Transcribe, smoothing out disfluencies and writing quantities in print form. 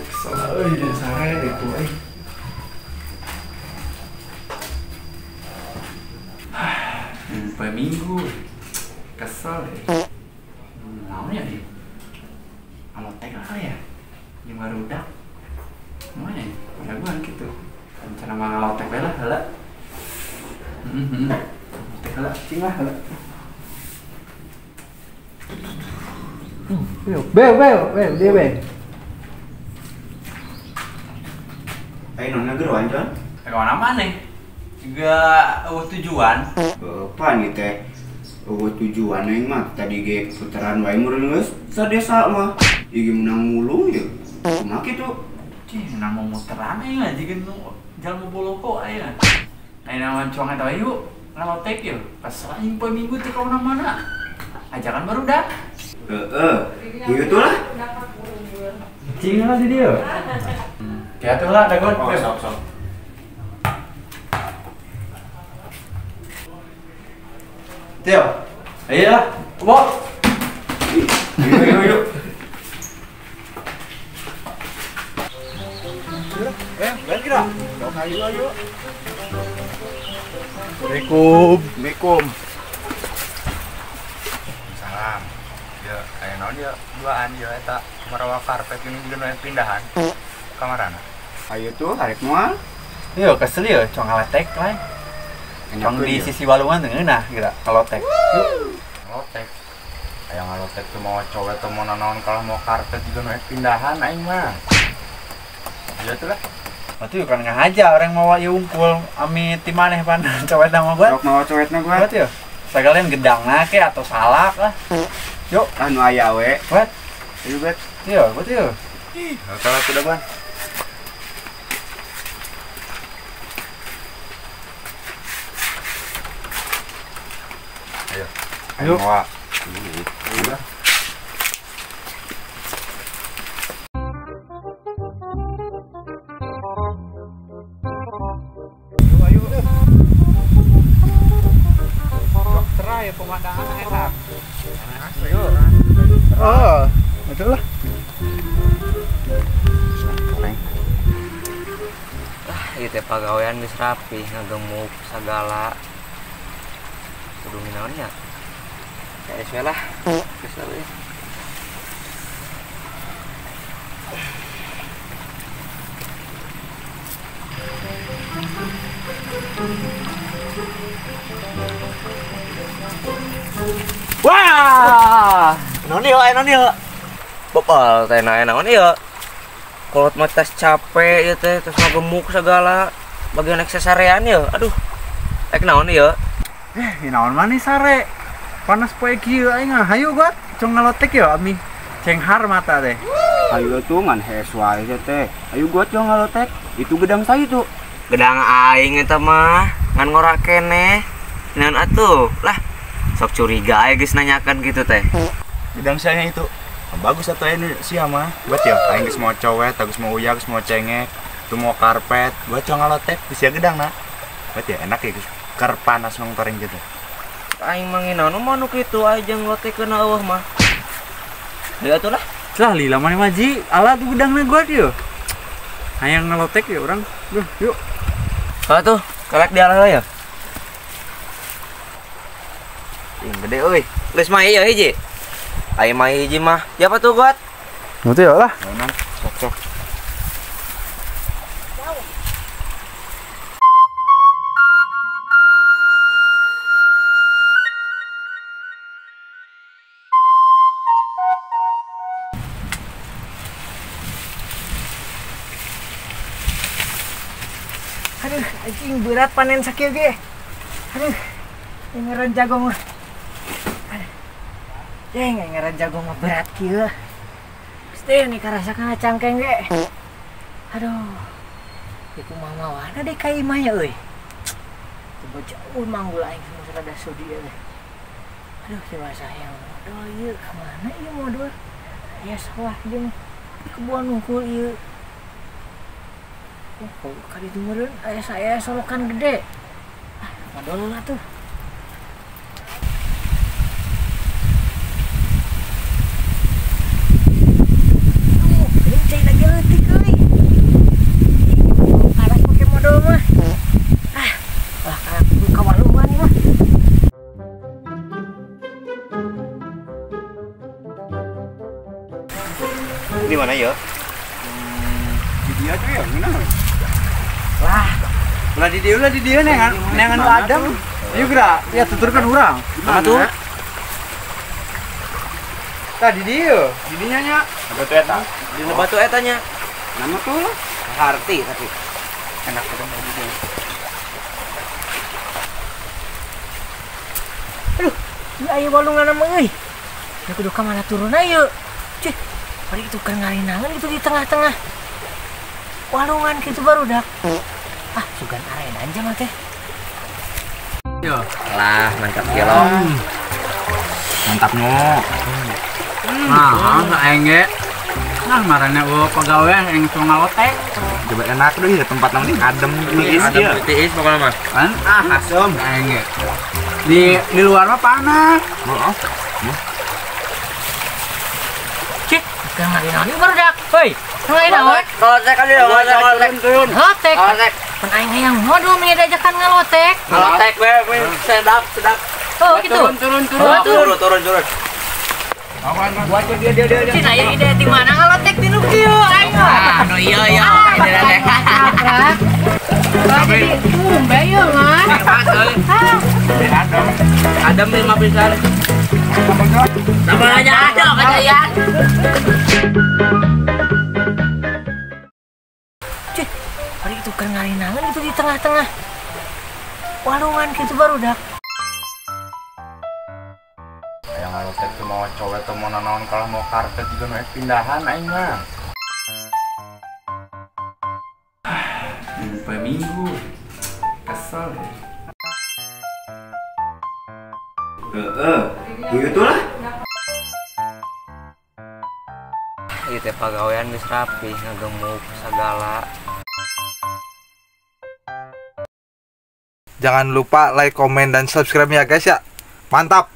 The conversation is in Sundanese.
Kesel euy jeung sare itu euy. Poe Minggu. Kesel deh. Naon ya deh? Alotek lah kali ya. Jeung barudak. Mana ya? Raguan gitu. Rencana mah ngalotek we lah heula. Alotek heula, cing lah heula. Yo, bel bel bel dia bel. Ayo nona geruan John. Kawan apa nih? Juga tujuan. Apaan gitu teh? Tujuan aing mah tadi ge putaran wae meureun geus sadesa mah. Ieu menang mulu ya. Kumaha kitu? Cih, menang mau muteran aing mah jiga nu jalan boloko aing. Aing naon cuang eta yuk, ngalotek yeuh. Kesel aing poe Minggu teh ka mana-mana. Ajakan barudak. Heeh, gitu lah. Cing lah di dia. Kayak tuh lah, dagon. Oh, sok sok. Tio, ayo lah, bo. Yuk yuk yuk. Balik kira. Sok ayo ayo. Assalamualaikum. Assalamualaikum. Salam. Ya, aya naon ya duaan ya eta marawa karpet ini juga nu pindahan kamarana. Ayo tuh harek moal. Yo kesel yo cong ngaletek lain. Cong di sisi walungan teu ngeunah geura ngalotek. Yuk, ngalotek. Aya ngalotek tuh mau cowek tuh mau nanaon kalau mau karpet juga nu pindahan aing mah. Ya tuh lah. Atuh kan ngahaja orang mawa ieu unggul ami ti maneh pan cowek mah gua. Sok mawa cowekna gua. Buat yo. Sagalian gedangna ke atau salak lah. Yuk, anu aya we. Buat. Ayo bet. Iya, buat yuk. Ih, kalau sudah ban. Ayo. Ayo. Ayo. Ayo. Dokter ya pemandangan enak. Oh, betul lah. Ah, ieu teh pagawean geus rapi, ngagemuk sagala. Kudu naon nya? Kayak we lah. Geus lah we. Wah! Naon ieu, aya naon ieu? Bebal teh naon ieu? Kolot mah tas capek ieu teh, terus ngagemuk segala. Bagian aksesarean ieu. Aduh. Ek naon ieu? Naon maneh sare? Panas poe kieu aing ah. Hayu gua cong ngalotek yo ami. Cenghar mata teh. Hayu tuh ngan hees wae teh. Hayu gua cong ngalotek. Itu gedang saya tuh. Gedang aing eta mah ngan ngora keneh. Naon atuh? Lah, sok curiga aing geus nanyakan gitu teh. Gedang saya itu bagus atau ini sih mah. Buat ya, aing geus mau cowek, geus mau uya, geus mau cengek, tuh mau karpet, buat cong ngalotek di sia gedang na. Buat ya enak ya geus ker panas nongtoring gitu. Aing mah nginaon mah nu kitu aing jeung ngalotekeun eueuh mah. Deui atuh lah. Lah lila maneh mah ji, ala tuh gedangna gua dieu. Hayang ngalotek ya urang. Duh, yuk. Heuh tuh, kelek di ala ya. Ih, gede euy. Geus mah ieu hiji. Aing mah hiji mah. Ya apa tuh, Got? Nu teh lah. Naon sok-sok. Aduh, anjing berat panen sakieu ge. Aduh, ngaran jago mah. Jeng, ngaran jago mah berat kieu. Pasti nih karasa kana cangkeng ge. Aduh. Ieu kumaha mawana deui ka imah nya euy. Coba jauh manggul aing geus rada sudi euy. Aduh, coba sayang modal ieu ka mana ieu modal? Aya sawah jeung kebun unggul ieu. Oh, kali itu meureun aya saya solokan gede. Ah, modal lah tuh. Di mana ya? Di dia tuh ya, mana? Lah, ulah di dia neangan nu adem. Ieu geura, ya tuturkeun urang. Mana tuh? Tah di dieu, di dinya nya. Batu eta. Di batu eta nya. Nama tuh Harti tapi enak ketemu di dieu. Aduh, ieu aya walungan mah euy. Ya kudu ka mana turun ayo. Cih, bari itu keur ngarinangan gitu di tengah-tengah. Walungan gitu barudak. Ah, sugan arenan aja mah teh. Yo. Lah, mantap kilo. Mantap no. Nah, aing ge. Nah, marana eueuh pagawean aing teu ngalotek. Coba enak deh ya tempat nang adem tiis adem tiis pokoknya mah. Kan ah asem aing ge. Di luar mah panas. Heeh. Cih, keur ngarinangan barudak. Hoi, ngarinangan. Ngalotek kan dia, ngalotek. Ngalotek. Ngalotek. Pan aing hayang modal meni diajakan ngalotek. Ngalotek we sedap, sedap. Oh, gitu. Turun. Turun. Buat dia. Cina aya ide di mana ngalotek di nu kieu aing mah. Ah, no iya iya. Ide teh. Jadi tumbe ieu mah. Adem. Adem 5 pisan. Sama aja adem aja ya. Cih, bari itu keur ngarinangan gitu di tengah-tengah. Walungan gitu barudak. Yang ngalotek tuh mau cowok atau mau nanaon kalau mau karpet juga naik pindahan aing mah. Sampai minggu kesel ya. Heeh, begitulah. Ieu teh pagawean geus rapi, ngagemuk sagala. Jangan lupa like, komen, dan subscribe ya guys ya. Mantap.